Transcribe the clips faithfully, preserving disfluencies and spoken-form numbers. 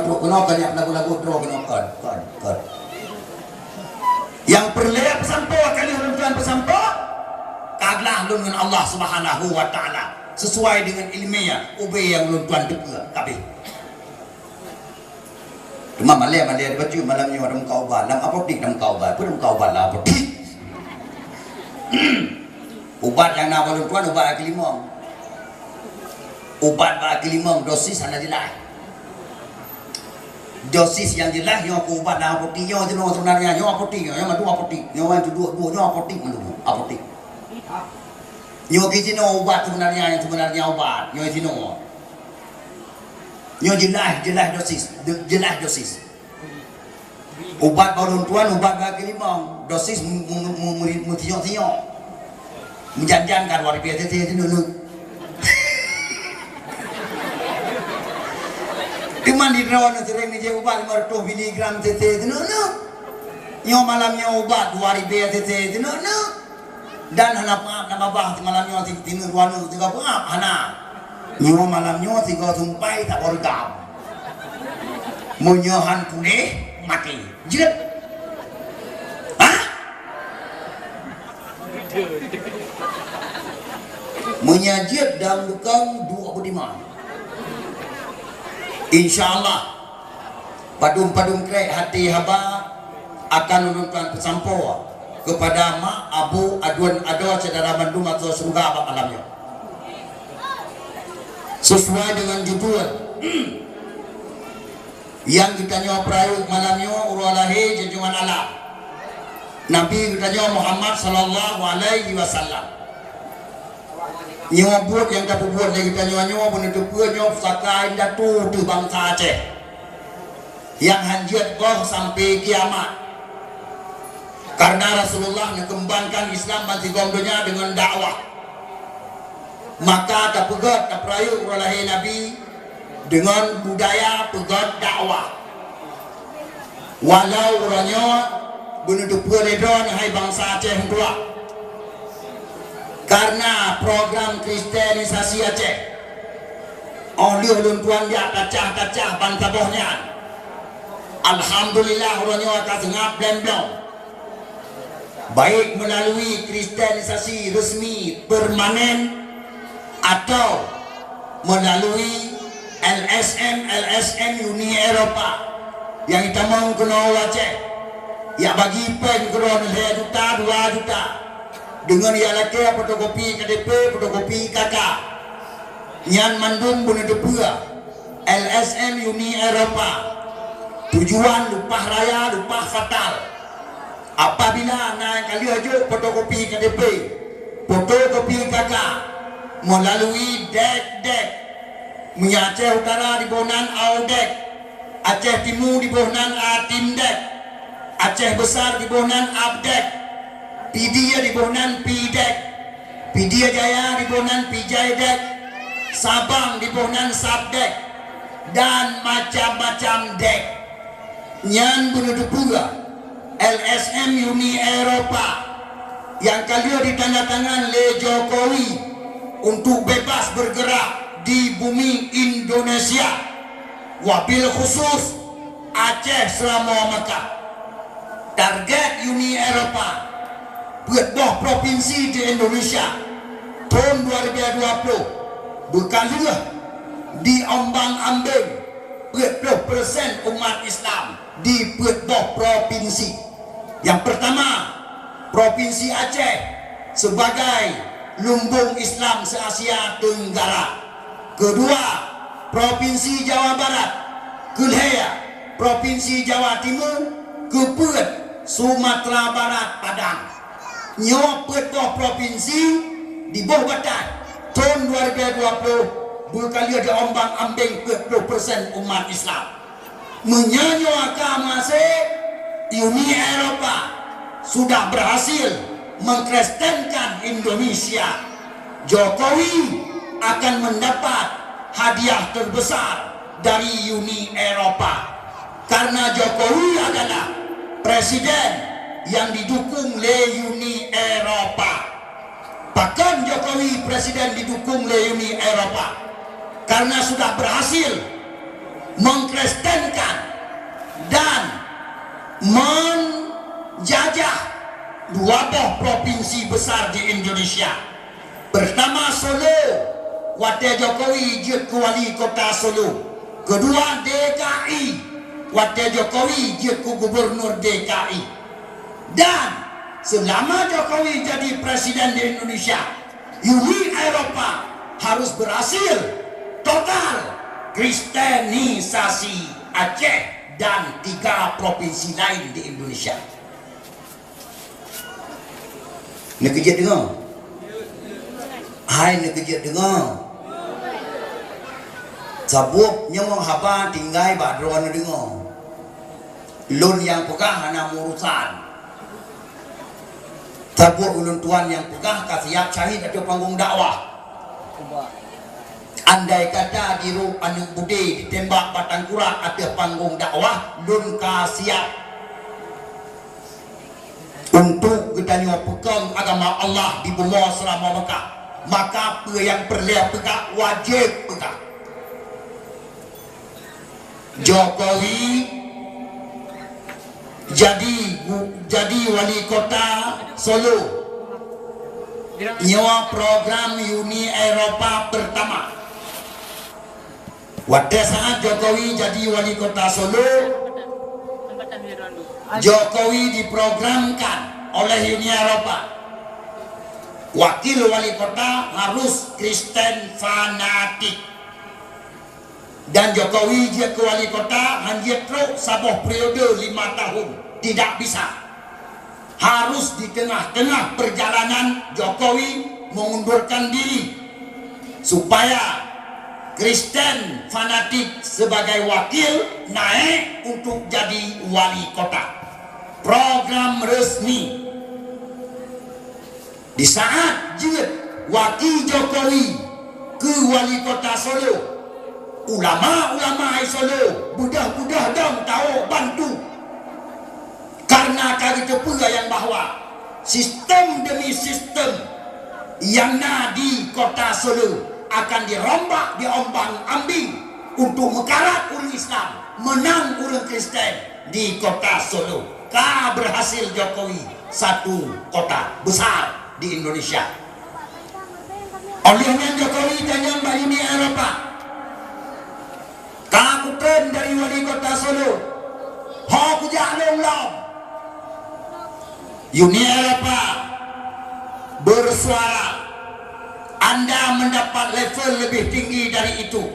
Trok keunoe kon, nyang lagu-lagu droe keunoe kon, kon, kon. Nyang peureulèe peusampoe, ka lheueh lôn tuan peusampoe, ka glah lôn ngon Allah Subhanahu wa Taala sesuai dengan ilmiah ubé nyang lôn tuan teupeue kabeh. Teuma malèe-malèe bacut malam nyoe lam muka ubat, lam apotek lam muka ubat, peue lam muka ubat lam apotek. Ubat nyang na bak lôn tuan ubat akhé limong. Ubat bak akhé limong dosis hana jeulaih. Dosis nyang jeulaih nyoe keu ubat lam apotek nyoe jinoe seubeunarnya nyoe apotek nyoe, nyoe mandum apotek. Nyoe nyang duek-duek nyoe apotek mandum, apotek. Nyoe keu jinoe ubat seubeunarnya nyang seubeunarnya ubat nyoe jinoe. Nyoe jeulaih, jeulaih dosis, je-, jeulaih dosis. Ubat bak lôn tuan, ubat bak akhé limong, dosis mu-, mu-, mu-, mu-, meusinyok-sinyok. Meujan-jan ka dua ribèe cc sineuk-neuk. Teuma di droeneuh seuréng neujép ubat limong reutôh miligram cc sineuk-neuk. Nyoe malam nyoe ubat dua ribèe cc sineuk-neuk. Dan hana peuab na babah simalam nyoe si-, sineuk dua neuk sigoe peuab, hana. Nyoe malam nyoe sigoe sumpai saboh reugam. Meunyoe han puléh, maté. Jeuet. Hah? Meunyoe jeuet daun beukong dua puluh lima. Insya Allah. Padum-padum krek hati haba akan ulôn tuan peusampoe keupada mak, abu, aduen, adoe syedara bandum ateueh syeuruga bak malam nyoe. Sesuai dengan judul nyang geutanyoe peurayeuk malam nyoe, uroe lahé junjungan alam Nabi geutanyoe Muhammad sallallahu alaihi wasallam. Nyoe buet nyang tapeubuet lé geutanyoe nyoe beuneuteupeu nyoe pusaka indatu teuh bansa Aceh, nyang han jeuet boh sampoe kiamat. Karena Rasulullah neukeumbangkan Islam bansigom donya deungon dakwah. Maka tapeugöt, tapeurayeuk uroe lahé Nabi deungon budaya peugöt dakwah. Walau uroe nyoe beuneuteupeu lé droeneuh hai bansa Aceh meutuah, karena program kristenisasi Aceh, óh lheueh lôn tuan jak tacah-tacah ban saboh nyan, alhamdulillah uroe nyoe ka seungab blém-blém. Baik melalui kristenisasi resmi permanen atau melalui L S M, L S M Uni Eropa nyang jitamong keunoe u Aceh, jak bagi péng keudroe lhèe juta, dua juta, deungon jak lakèe fotokopi K T P, fotokopi K K. Nyan mandum beuneuteupeu L S M Uni Eropa. Tujuan leupah raya, leupah fatal. Apabila na nyang ka lheueh jok fotokopi K T P, fotokopi K K, melalui dek-dek, meunyoe Aceh Utara diboh nan Audek, Aceh Timu diboh nan Atimdek, Aceh Besar diboh nan Abdek, Pidie diboh nan Pidek, Pidie Jaya diboh nan Pijaidek, Sabang diboh nan Sabdek, dan macam-macam dek. Nyan beuneuteupeu L S M Uni Eropa nyang ka lheueh ditandatangan lé Jokowi untuk bebas bergerak di bumi Indonesia, wabil khusus Aceh Seuramoe Mekah. Target Uni Eropa peuet boh propinsi di Indonesia thon dua ribèe dua ploh beukaleuh diombang-ambeng peuet ploh persen umat Islam di peuet boh propinsi. Nyang peurtama, Propinsi Aceh sebagai lumbong Islam se-Asia Tenggara. Keudua, Propinsi Jawa Barat. Keulhèe, Propinsi Jawa Timu. Keupeuet, Sumatera Barat Padang. Nyoe peuet boh propinsi diboh bataih thon dua ribèe dua ploh beukaleuh diombang-ambeng peuet ploh persen umat Islam. Meunyoe nyoe ka meuhasé, Uni Eropa sudah berhasil mengkristenkan Indonesia, Jokowi akan mendapat hadiah terbesar dari Uni Eropa. Karena Jokowi adalah presiden yang didukung lé Uni Eropa. Pakon Jokowi presiden didukung lé Uni Eropa? Karena sudah berhasil mengkristenkan Dua boh provinsi besar di Indonesia. Pertama Solo, watèe Jokowi jeuet keu wali kota Solo. Kedua D K I, watèe Jokowi jeuet keu gubernur D K I. Dan selama Jokowi jadi presiden di Indonesia, Uni Eropa harus berhasil total kristenisasi Aceh dan tiga provinsi lain di Indonesia. Neukeujeuet deungoe? Hai neukeujeuet deungoe? Sabab nyoe haba tinggai bak droeneuh deungoe. Lôn nyang peugah hana meurusan. Sabab ulôn tuan nyang peugah ka siap syahid ateueh panggong dakwah. Andai kata dirôk aneuk beudé ditembak batang kurak ateueh panggong dakwah, lôn ka siap. Untuk geutanyoe peukong agama Allah di bumoe Seuramoe Mekah, maka peue nyang peureulèe peugah, wajéb peugah. Jokowi jadi gu-, jadi wali kota Solo. Nyoe program Uni Eropa pertama. Watèe saat Jokowi jadi wali kota Solo, Jokowi diprogramkan oleh Uni Eropa, wakil wali kota harus Kristen fanatik. Dan Jokowi jeuet keu wali kota han jeuet trok saboh periode lima tahun, tidak bisa. Harus di tengah-tengah perjalanan Jokowi mengundurkan diri, supaya Kristen fanatik sebagai wakil naik untuk jadi wali kota. Program resmi. Di saat jeuet wakil Jokowi keu wali kota Solo, ulama-ulama di Solo beudôh-beudôh dong tawök bantu. Karena ka geuteupeue nyang bahwa sistem demi sistem nyang na di kota Solo akan dirombak, diombang-ambing untuk meukarat ureuëng Islam, meunang ureuëng Kristen di kota Solo. Ka berhasil Jokowi satu kota besar di Indonesia. Óh lheueh nyan Jokowi tanyong bak Uni Eropa. Ka kutreun dari wali kota Solo. Ho kujak lom-lom. Uni Eropa bersuara, Anda mendapat level lebih tinggi dari itu.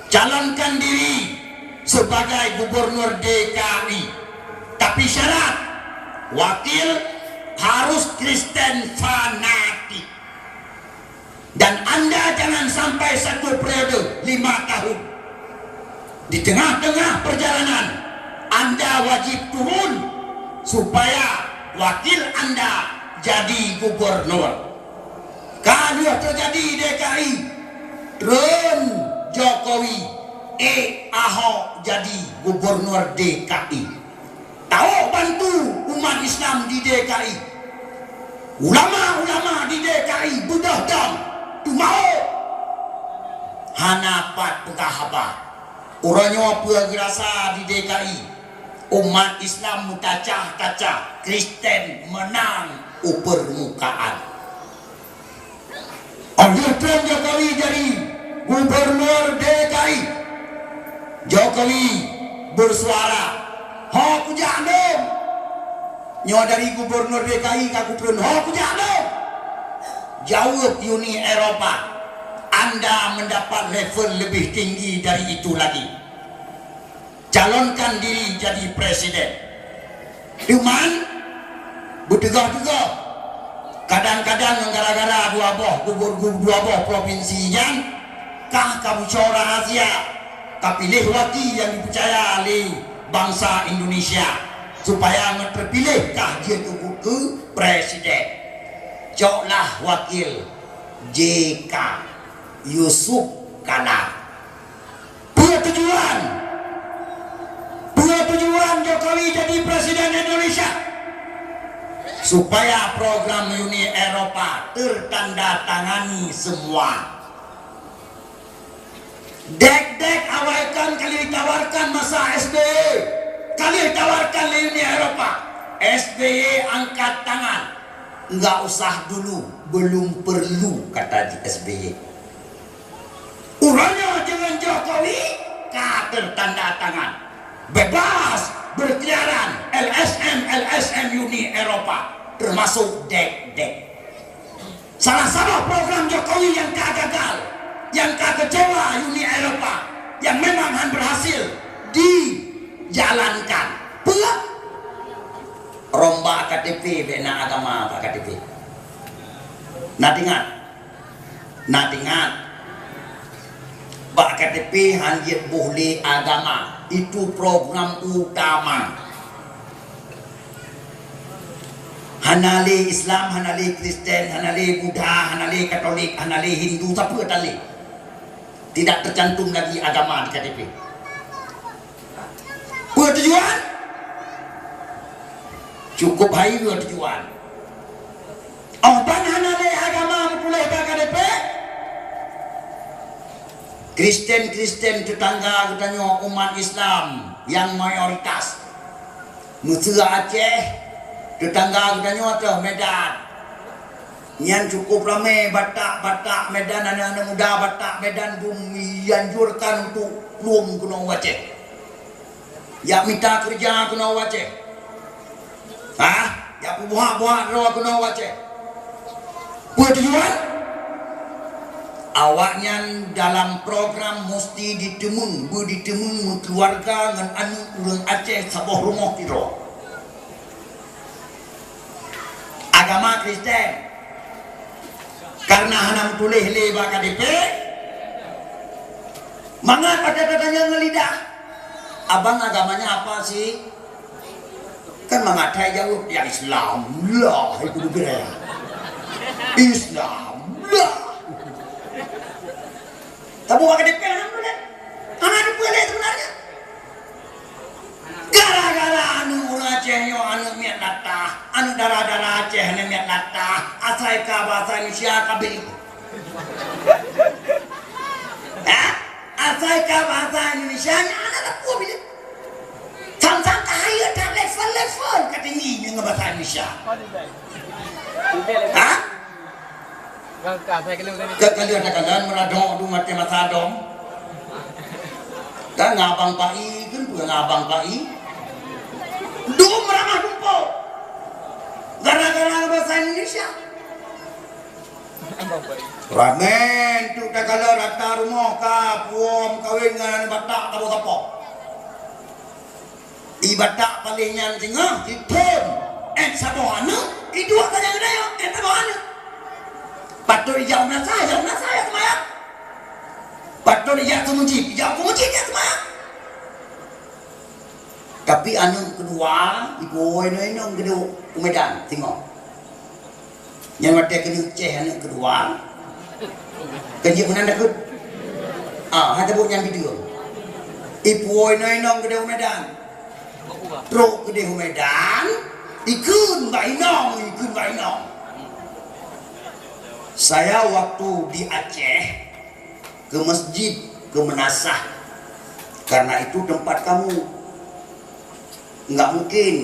Calonkan diri sebagai gubernur D K I. Tapi syarat, wakil harus Kristen fanatik. Dan Anda jangan sampai satu periode lima tahun. Di tengah-tengah perjalanan, Anda wajib turun supaya wakil Anda jadi gubernur. Ka lheueh teujadi D K I, treun Jokowi, ék Ahok jadi gubernur D K I. Tawök bantu umat Islam di D K I. Ulama-ulama di D K I beudôh dong, teumawök. Hana pat peugah haba. Uroe nyoe peue geurasa di D K I? Umat Islam meutacah-tacah, Kristen meunang u peurmukaan. Óh lheueh treun Jokowi jadi gubernur D K I, Jokowi bersuara, "Ho kujak lom!" Nyoe dari gubernur D K I ka kutreun, "Ho kujak lom!" Jaweueb Uni Eropa, "Anda mendapat level lebih tinggi dari itu lagi." Calonkan diri jadi presiden. Teuma beuteugah-teugah. Kadang-kadang gara-gara dua boh gubernur, dua boh provinsi nyan, kah ka beucok rahasia, ka piléh waki nyang dipeucaya lé bansa Indonesia, supaya ngon teupiléh kah jeuet keu presiden. Coklah wakil J K, Yusuf Kala. Peue tujuan? Peue tujuan Jokowi jadi presiden Indonesia? Supaya program Uni Eropa tertandatangani semua. Dek-dek awai kan ka lheueh tawarkan masa S B Y, ka lheueh tawarkan lé Uni Eropa. S B Y angkat tangan. Enggak usah dulu, belum perlu, kata S B Y. Uroe nyoe deungon Jokowi ka tertanda tangan. Bebas berkeliaran L S M, L S M Uni Eropa, termasuk dek-dek. Salah saboh program Jokowi nyang ka gagal, nyang ka keucewa Uni Eropa, nyang memang han berhasil dijalankan. Peue? Rombak K T P, bèk na agama bak K T P. Na teuingat? Na teuingat? Bak K T P han jeuet boh lé agama. Itu program utama. Hana lé Islam, hana lé Kristen, hana lé Buddha, hana lé Katolik, hana lé Hindu, sapeue tan lé. Tidak tercantum lagi agama di K T P. Peue tujuan? Cukup hai nyoe tujuan. Oh, ban hana lé agama meutuléh bak K T P? Kristen-Kristen tetangga geutanyoe umat Islam nyang mayoritas. Meuseu Aceh, tetangga geutanyoe teuh Medan. Nyan cukup ramé Batak-Batak Medan, aneuk-aneuk muda Batak Medan dum dianjurkan untuk plueng keunoe u Aceh. Jak mita keureuja keunoe u Aceh. Hah? Jak peubuhak-buhak droe keunoe u Aceh. Peue tujuan? Awaknyan dalam program musti diteumeung, beuditeumeung meukeuluwarga ngon aneuk ureueng Aceh saboh rumoh sidroe. Agama Kristen. Karena hana meutuléh lé bak K T P, mangat pada tatanyong ngon lidah, "Abang agamanya apa sih?" Kan mangat hai jaweueb, "Ya Islam lah, itu begitu ya. Islam lah." Tabuka K T P hana meutuléh. Hana meutuléh sebenarnya. Gara-gara aneuk ureueng Aceh nyoe aneuk miet latah, aneuk dara-dara Aceh aneuk miet latah, asai ka bahasa Indonesia ka beuet. Hah? Asai ka bahasa Indonesia nyan hana teupeu beuet. Sang-sang ka hayeu that level-level ka tinggi ngon bahasa Indonesia. Hah? Ka, ka lheueh takalon meuradok dum watèe masa dom. Kan ngon Abang Pai, kan peue ngon Abang Pai? Dum ramah dumpeue. Gara-gara bahasa Indonesia. Ramé tu takalon rata rumoh ka puwoe meukawen ngon Batak saboh-saboh. I Batak paléh nyan singoh, sithôn, èt saboh aneuk, i dua saja geutanyoe, èt saboh aneuk. Patôt ijak u meunasah, ijak u meunasah, ijak seumayang. Patôt ijak keu meuseujid, ijak keu meuseujid, ijak seumayang. Tapi aneuk keudua, ibu inong-inong keudua u Medan, singoh. Nyan watèe keuneuk céh aneuk keudua, kan jeuet meunan takot. Ah, hana buet nyan bideung. Ipuwoe inong-inong keudeh u Medan. Trok keudeh u Medan, ikheun bak inong, ikheun bak inong. Saya waktu di Aceh, ke masjid, ke meunasah. Karena itu tempat kamu. Enggak mungkin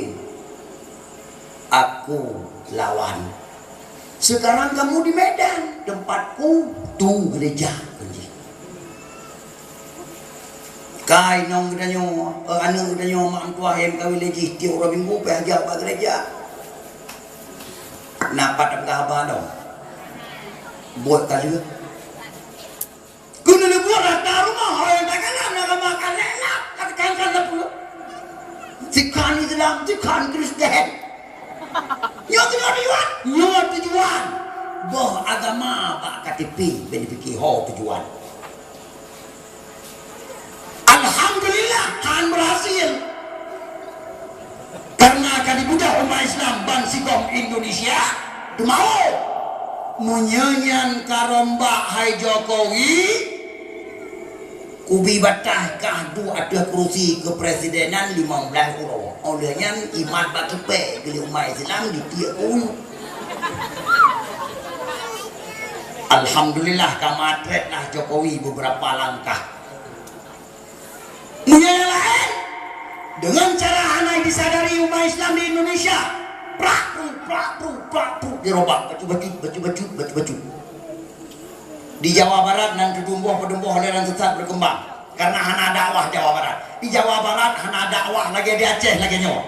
aku lawan. Sekarang kamu di Medan, tempatku tu gereja, kan jih. Ka inong geutanyoe, eh, aneuk geutanyoe mak meutuah nyang kawin lé jih tiep uroe Minggu pih jak bak gereja. Na pat peugah haba lom. Buet ka lheueh. Keuneuk leubuet rata rumoh, orang tagalan agama ka lelak, ka teukankan leupeu. Sikhan Islam, sikhan Kristen. Nyoe tujuan, nyoe tujuan. Boh agama bak K T P, ben pike ho tujuan. Alhamdulillah, han berhasil. Karena ka dibudah umat Islam ban sigom Indonesia, teumawö. Meunyoe nyan ka rombak hai Jokowi, kubi bataih kah duek ateueh keurusi keupresidenan limong blaih uroe. Óh lheueh nyan imat bak kipée keu umat Islam ditiek keu uyu. Alhamdulillah ka matrét lah Jokowi beberapa langkah. Meunyoe nyang laén, Dengan cara hana disadari umat Islam di Indonesia, prak pru, prak pru, prak pru, dirobah, bacut-bacut, bacut-bacut, bacut-bacut. Di Jawa Barat nan teutumboh padum boh aliran sesat berkembang karena hana dakwah Jawa Barat. Di Jawa Barat hana dakwah lagèe di Aceh lagèe nyoe.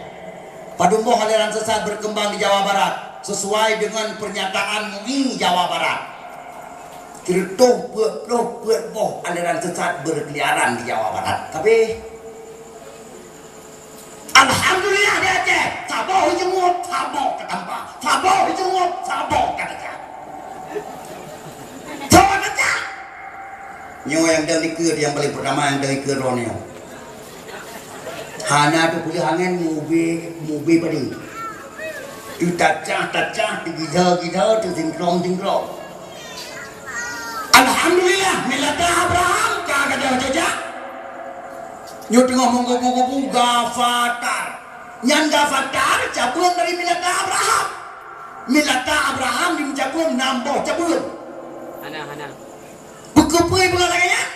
Padum boh aliran sesat berkembang di Jawa Barat sesuai dengan pernyataan MUI Jawa Barat. Sireutôh peuet ploh peuet boh aliran sesat berkeliaran di Jawa Barat. Tapi alhamdulillah di Aceh, saboh jeuet, saboh ka tampa, saboh jeuet, saboh ka teuka. Saboh teuka. Nyoe nyang deuh likot nyang paling pertama nyang deuh likot droeneuh. Hana teupeuleueh angén meuubé, meuubé padé. Teutacah-tacah, teugidha-gidha, teusingkrong-singkrong. Alhamdulillah, millata Abraham ka gadôh jejak. Nyoe teungoh meugubu-gubu gafatar. Nyan gafatar cabeueng dari millata Abraham. Millata Abraham dimeucabeueng nam boh cabeueng. Hana, hana. Beukeupeu beungoh lagèe nyan?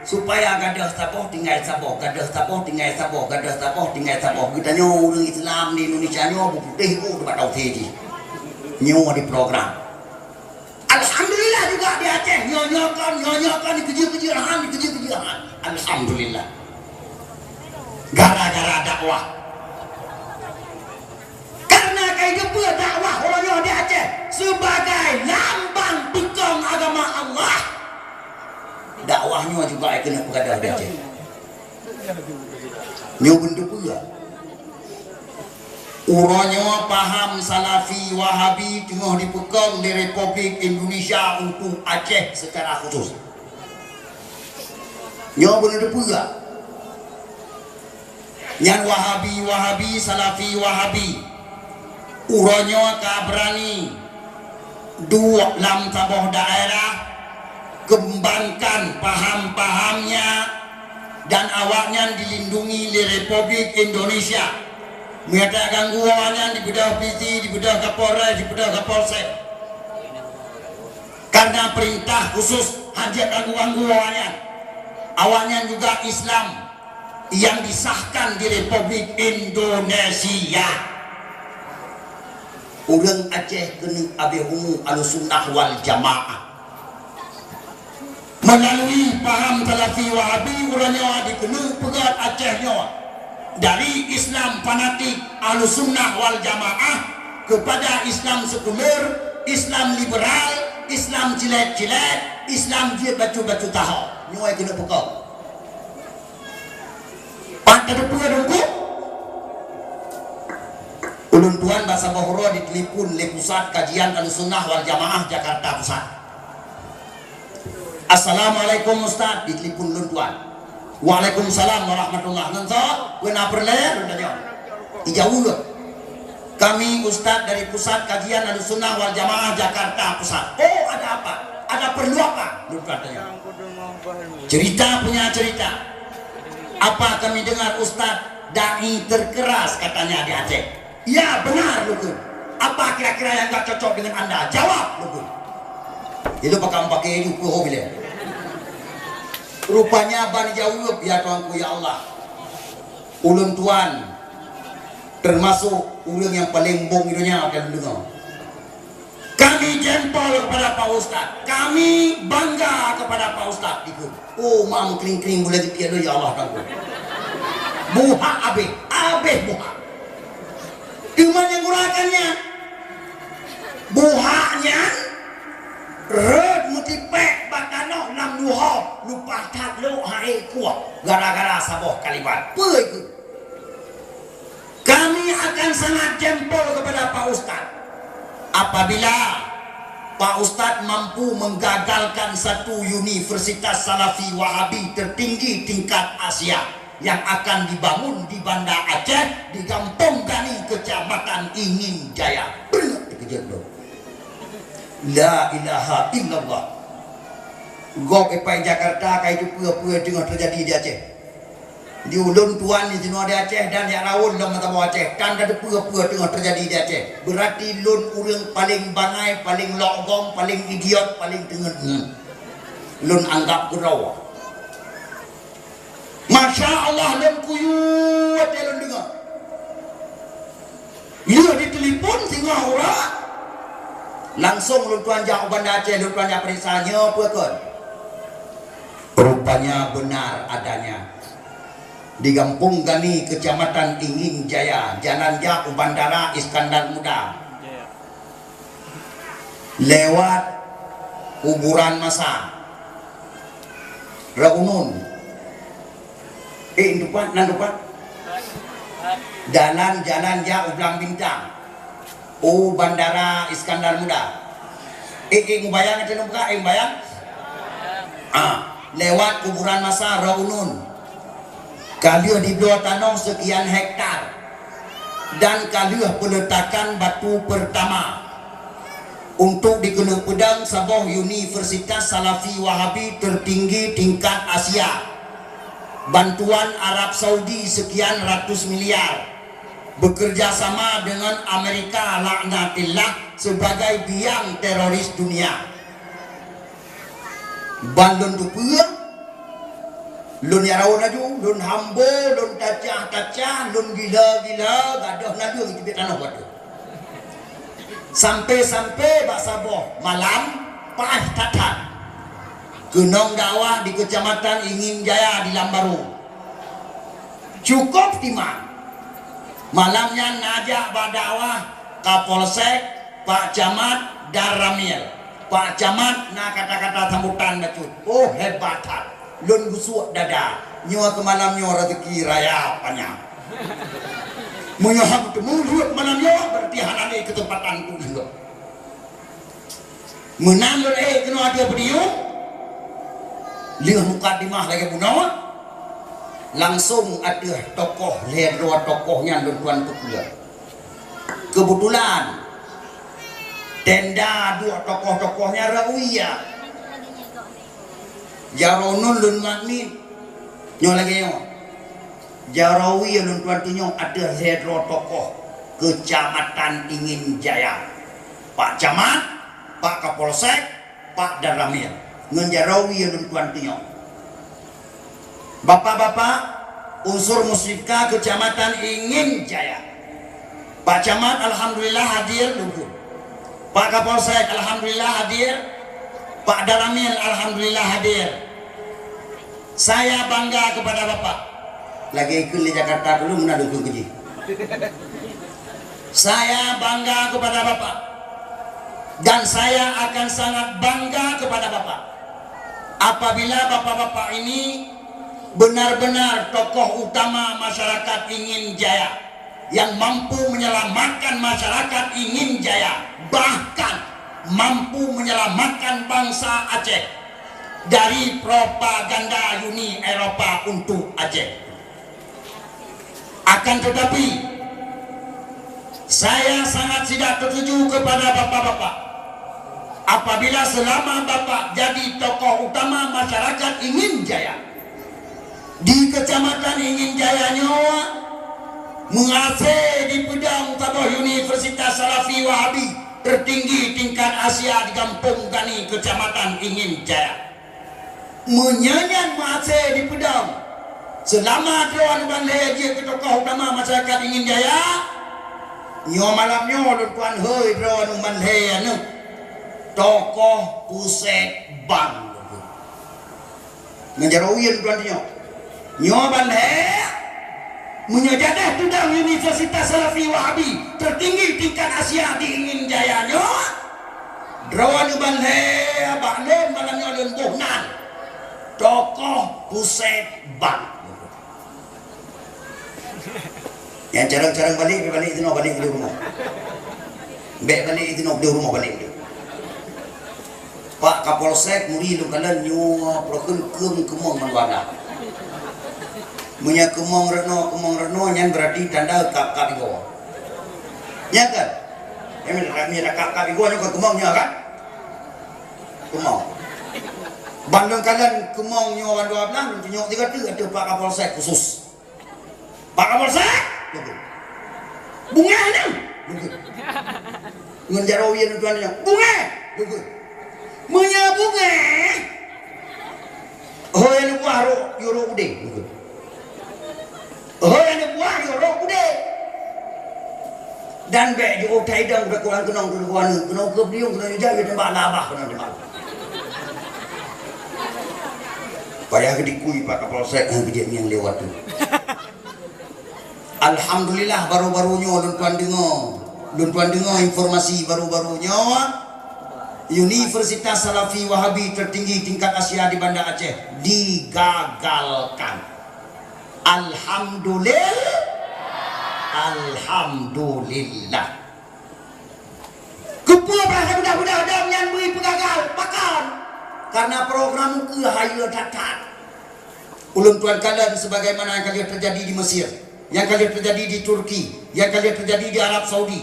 Supaya gadôh saboh tinggai saboh, gadôh saboh tinggai saboh, gadôh saboh tinggai saboh. Geutanyoe ureueng Islam di Indonesia nyoe beuputéh boh bak tauhid jih. Nyoe diprogram. Alhamdulillah juga di Aceh, nyoe-nyoe kon, nyoe-nyoe kon, dikeujeuet-keujeuet han, dikeujeuet-keujeuet han. Alhamdulillah. Gara-gara dakwah. Karena ka geubeuet dakwah uroe nyoe di Aceh sebagai lambang peukong agama Allah. Dakwah nyoe juga keuneuk peugadôh di Aceh. Nyoe beuntuk peue? Uroe nyoe paham Salafi Wahabi teungoh dipeukong di Republik Indonesia untuk Aceh secara khusus. Nyoe beuntuk peue? Nyan Wahabi-Wahabi, Salafi Wahabi. Uroe nyoe ka beurani duek lam saboh daerah, keumbangkan paham-pahamnya, dan awaknyan dilindungi lé Republik Indonesia. Meunyo taganggu awaknyan dibeudôh polisi, dibeudôh Kapolres, dibeudôh Kapolsek. Karena perintah khusus hana ganggu-ganggu awaknyan. Awaknyan juga Islam yang disahkan di Republik Indonesia. Ureueng Aceh keuneuk abéh umu Ahlussunnah wal Jamaah. Melalui paham Salafi Wahabi, uroe nyoe dikeuneuk peugöt Aceh nyoe dari Islam fanatik Ahlussunnah wal Jamaah kepada Islam sekuler, Islam liberal, Islam cilet-cilet, Islam jeuet bacut-bacut taho. Nyoe keuneuk peugöt. Pat tateupeue Teungku? Ulôn tuan bak saboh uroe ditelepon lé Pusat Kajian Ahlussunnah wal Jamaah Jakarta Pusat. "Assalamualaikum Ustaz," ditelepon ulôn tuan. "Waalaikumsalam warahmatullah. Ngon soe? Peue na peureulèe?" lôn tanyong. Ijaweueb. "Kami Ustaz dari Pusat Kajian Ahlussunnah wal Jamaah Jakarta Pusat." "Oh, ada apa? Ada perlu apa?" lôn tuan tanyong. "Cerita punya cerita. Apa kami dengar Ustaz dai terkeras katanya di Aceh?" "Ya, benar," lôn kheun. "Apa kira-kira yang enggak cocok dengan anda? Jawab," lôn kheun. Ilôn pakam pakai ju keu ho bilèe. Rupanya ban jaweueb, ya Tuhanku, ya Allah. Ulôn tuan termasuk ureueng nyang paleng bong di donya ka lôn deungoe. "Kami jempol kepada Pak Ustaz. Kami bangga kepada Pak Ustaz," dikheun. Oh, mam kring-kring buleuen jipeuet lôn, ya Allah, Tuhanku. Buhak abéh, abéh buhak. Teuma nyang gurakan nyan, buhak nyan rhot meutipék bak tanoh lam duho, lumpah that lhok hai kuah gara-gara saboh kalimat. Peue kheun? "Kami akan sangat jempol kepada Pak Ustaz apabila Pak Ustaz mampu menggagalkan satu universitas Salafi Wahabi tertinggi tingkat Asia yang akan dibangun di Banda Aceh, di Gampong Gani, Kecamatan Ingin Jaya." Beuneuek teukeujot lôn. La ilaha illallah. Gob ipai Jakarta ka itu peue-peue teungoh teujadi di Aceh. Di ulôn tuan di sinoe di Aceh dan jak raun lom mata boh Aceh, tan tateupeue peue teungoh teujadi di Aceh. Beurati lôn ureueng paleng bangai, paleng lok gom, paleng idiot, paleng teungeut ngon. Lôn anggab keudroe. Masya Allah, lôn kuyuet, ya Teungoh uroe, langsong lôn tuan jak u Banda Aceh, lôn tuan jak peuriksa nyoe peue kon. Rupanya benar adanya. Di Gampông Gani, Kecamatan Ingin Jaya, jalan jak u Bandara Iskandar Muda. Lewat kuburan masa. Reunun. Eh, teumpat, nan teumpat. Jalan-jalan jak u Blang Bintang. U Bandara Iskandar Muda. Eh, eh, mubayang ata neuk buka, eh, mubayang. Ah, lewat kuburan masa Reunun. Ka lheueh dibloe tanoh sekian hektar dan ka lheueh peuletakan batu pertama untuk dikeuneuk peudong saboh universitas Salafi Wahabi tertinggi tingkat Asia. Bantuan Arab Saudi sekian ratus miliar, bekerja sama dengan Amerika laknatillah sebagai biang teroris dunia. Ban lôn teupeue, lôn nyarô laju, lôn hambo, lôn tacah-tacah, lôn gila-gila, gadôh naleueng teubiet tanoh watèe. Sampai-sampai bak saboh malam, paih that-that. Keunong dakwah di Kecamatan Ingin Jaya di Lambaru. Cukup timang. Malam nyan na jak bak dakwah Kapolsek, Pak Camat, dan Ramil. Pak Camat na kata-kata sambutan bacut. Oh, hebat that. Lôn geusuek dada. Nyoe keu malam nyoe rezeki raya panyang. Meunyoe hana teumeuruet malam nyoe, berarti hana lé keuseumpatan untuk jeuet. Meunan lôn ék keunoe ateueh podium, lheueh mukadimah lagèe bunoe, langsong ateueh tokoh, lhèe droe tokoh nyan lôn tuan peukeue. Keubeutulan, tenda duek tokoh-tokoh nyan rawi ya. Jaroe nyoe lôn mat nyoe lagèe nyoe. Jaroe lôn tuan tunyok ateueh lhèe droe tokoh Kecamatan Ingin Jaya. Pak Camat, Pak Kapolsek, Pak Danramil. Ngon jaroe lôn tuan tunyok. Bapak-bapak, unsur Musyifka Kecamatan Ingin Jaya. Pak Camat alhamdulillah hadir, lungkon. Pak Kapolsek alhamdulillah hadir. Pak Danramil alhamdulillah hadir. Saya bangga kepada Bapak. Lagèe keu lé Jakarta dulu meunan lungkon keujih. Saya bangga kepada Bapak. Dan saya akan sangat bangga kepada Bapak. Apabila Bapak-bapak ini benar-benar tokoh utama masyarakat Ingin Jaya yang mampu menyelamatkan masyarakat Ingin Jaya, bahkan mampu menyelamatkan bangsa Aceh dari propaganda Uni Eropa untuk Aceh. Akan tetapi, saya sangat tidak setuju kepada Bapak-bapak. Apabila selama Bapak jadi tokoh utama masyarakat Ingin Jaya, di Kecamatan Ingin Jaya nyoe meuhase dipeudong saboh Universitas Salafi Wahabi tertinggi tingkat Asia di Gampông Gani, Kecamatan Ingin Jaya. Meunyoe nyan meuhase dipeudong, seulama droeneuh ban lhèe jeuet keu tokoh utama masyarakat Ingin Jaya, nyoe malam nyoe lôn tuan hôi droeneuh ban lhèe aneuëk tokoh pusek bank. Ngon jaroe lôn tuan tunyok. Nyoe ban lhèe, meunyoe jadeh tudang Universitas Salafi Wahabi tertinggi tingkat Asia di Ingin Jaya nyoe, droeneuh ban lhèe bak lôn malam nyoe lôn boh nan tokoh pusek bank. Nyang carông-carông balek, bèk balek inoe, balek di rumoh. Bèk balek inoe, di rumoh balek. Pak Kapolsek muri lôn kalon nyoe prokeun keum keumong mandua na. Meunyoe keumong reunoe, keumong reunoe nyan berarti tanda kap-kap igoe. Nya kan? Nyan meunyoe kap-kap igoe nyoe kon keumong nyoe kan? Keumong. Ban lôn kalon keumong nyoe mandua blah, lôn tunyok sigoe teuk ateueh Pak Kapolsek khusus. Pak Kapolsek, beugét. Beungéh nyan, beugét. Ngon jaroe lôn tuan nyan, beungéh, beugét. Meunyoe beungéh, hôi aneuk buah rhok, yue rhok udeb, beugét. Hôi aneuk buah, yue rhok udeb. Dan bék jiôh that idong, bék kurang keunong keu dua aneuk, keunong keu beliung, keunong ijak, tembak labah, keunong tembak. Payah geudikui Pak Kapolsek, eh, geujak ngieng lewat tu. Alhamdulillah, baru-baru nyoe lôn tuan deungoe, lôn tuan deungoe informasi baru-baru nyoe, Universitas Salafi Wahabi tertinggi tingkat Asia di Banda Aceh digagalkan. Alhamdulil-, Alhamdulillah. Keupeue bahasa mudah-mudah dong nyan bri peugagal? Pakon? Karena program ukeue hayeue that-that. Ulôn tuan kalon sebagaimana nyang ka lheueh teujadi di Mesir, nyang ka lheueh teujadi di Turki, nyang ka lheueh teujadi di Arab Saudi.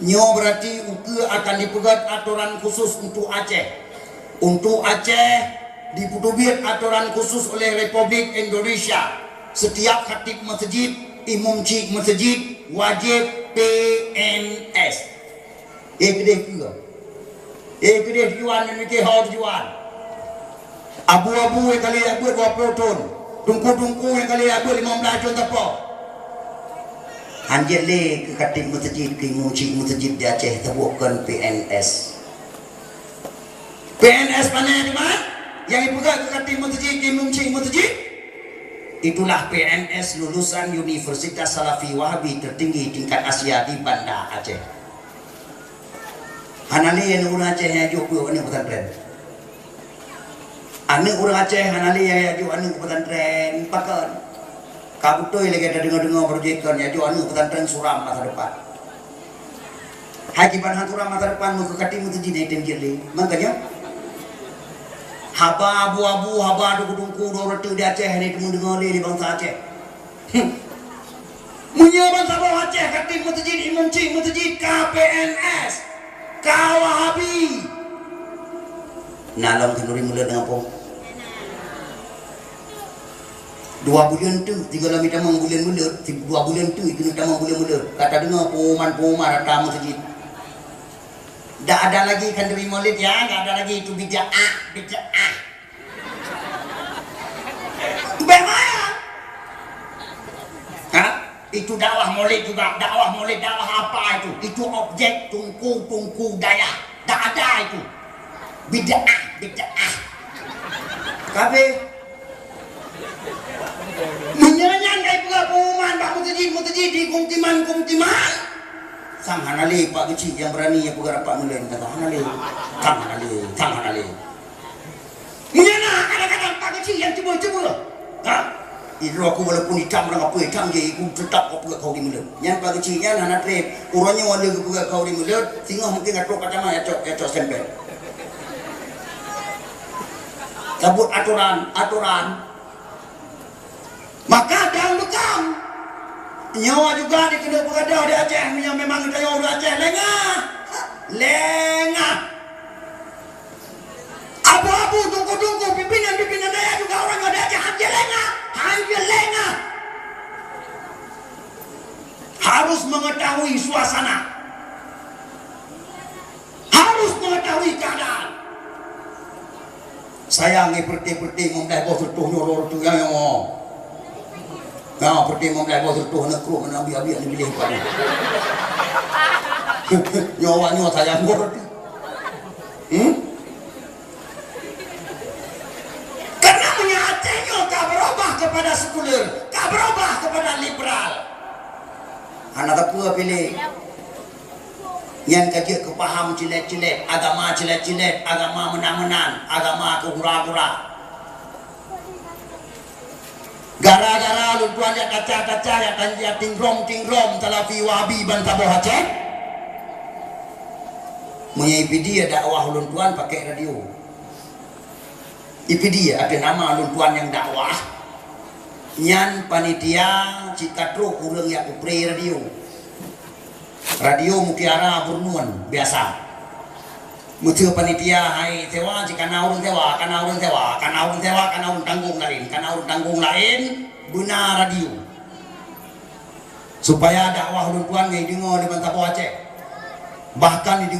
Nyoe berarti ukeue akan dipeugét atoran khusus untuk Aceh. Untuk Aceh, dipeuteubiet atoran khusus oleh Republik Indonesia. Setiap khatib masjid, imum cik masjid wajéb P N S. Eh, keudeh keu. Eh, keudeh tujuan, memikir ho tujuan. Abu-abu nyang ka lheueh jak beuet dua ploh thon. Teungku-teungku nyang ka lheueh jak beuet limong blaih thon sapo. Hanjeuet lé keu khatib masjid, keu imum cik masjid di Aceh, tabuet kon P N S. P N S pane teuma? Nyang ipeugah keu khatib masjid, keu imum cik masjid? Itulah P N S lulusan Universitas Salafi Wahabi tertinggi tingkat Asia di Banda Aceh. Hana lé aneuk ureueng Aceh nyang jok keu aneuk pesantren. Aneuk ureueng Aceh hana lé nyang jok aneuk pesantren. Pakon? Ka beutôi lagèe tadeungoe-deungoe baroe jih kon, nyang jok aneuk pesantren suram masa depan. Hai kiban han suram masa depan, meukeu khatib masjid nyang item jeuet lé. Makanya, haba abu-abu, haba teungku-teungku, droe reuteuh di Aceh, hana teumeudeungoe lé, lé bansa Aceh. Hmm. Meunyoe bansaboh Aceh khatib masjid, imum cik masjid, ka P N S, ka Wahabi. Na lom khanuri mulod deungon po. Dua buleuen teuk, sigohlom itamong buleuen mulod, si-, dua buleuen teuk, ikeuneuk tamong buleuen mulod. Ka tadeungoe pengumuman-pengumuman rata masjid. Dak ada lagi khanuri mulod, ya, dak ada lagi itu bid'ah, bid'ah. Bagaimana? Ha? Itu dakwah Maulid juga. Dakwah Maulid, dakwah apa itu? Itu objek tungku-tungku dayah. Tak ada itu. Bid'ah, bid'ah. Kabeh. Meunyoe nyan ka ipeugah pengumuman bak meuseujid-meuseujid di Kumtiman-Kumtiman, sang hana lé Pak Geuchik nyang berani nyang peugah rapat mulod, kata hana lé. Sang hana lé, sang hana lé. Meunyoe na kadang-kadang Pak Geuchik nyang ceubeuh-ceubeuh, ha? Idroe aku walaupun itam urang apui itam je, aku tetap aku peugah kau di mulut. Nyan Pak Geuchik nyan hana treb. Uroe nyoe lé geupeugah kau di mulut, singoh mungkin ka trok kacama ya cok, ya cok stempel. Sabut atoran, atoran. Maka dang beukam. Nyoe juga dikeuneuk peugadôh di Aceh, meunyoe memang geutanyoe ureueng Aceh, lengah. Lengah. Abu-abu, tungku-tungku, pimpinan-pimpinan dayah juga orang ada aja hanjeuet lengah, hanjeuet lengah. Harus mengetahui suasana. Harus mengetahui keadaan. Sayang, eh, peureuté-peureuté meumlhèe boh seutoh nyoe, roh tu nyang nyoe. Nah, peureuté meumlhèe boh seutoh, aneuk kruek, aneuk abiek-abiek, aneuk biléh padu. Nyoe awak nyoe sayang boh tu. Hmm? Karena meunyoe Aceh nyoe ka berubah kepada sekuler, ka berubah kepada liberal. Hana teupeu piléh. Nyan ka jeuet keu paham cilet-cilet, agama cilet-cilet, agama meunan-meunan, agama keu gura-gura. Gara-gara lôn tuan jak kaca-kaca, jak tan-, jak tinggrom-tinggrom Salafi Wahabi bansaboh Aceh. Meunyoe ipidia dakwah lôn tuan pakai radio. Ipidia ateueh nama lôn tuan nyang dakwah. Nyan panitia cit ka trok ureueng jak kupre radio. Radio Mutiara Burnun biasa. Meuseu panitia hai sewa, jika na ureueng sewa, kana ureueng sewa, kana ureueng sewa, kana ureueng tanggong laén, kana ureueng tanggong laén, beuna radio. Supaya dakwah ulôn tuan ngai deungoe di bansaboh Aceh. Bahkan di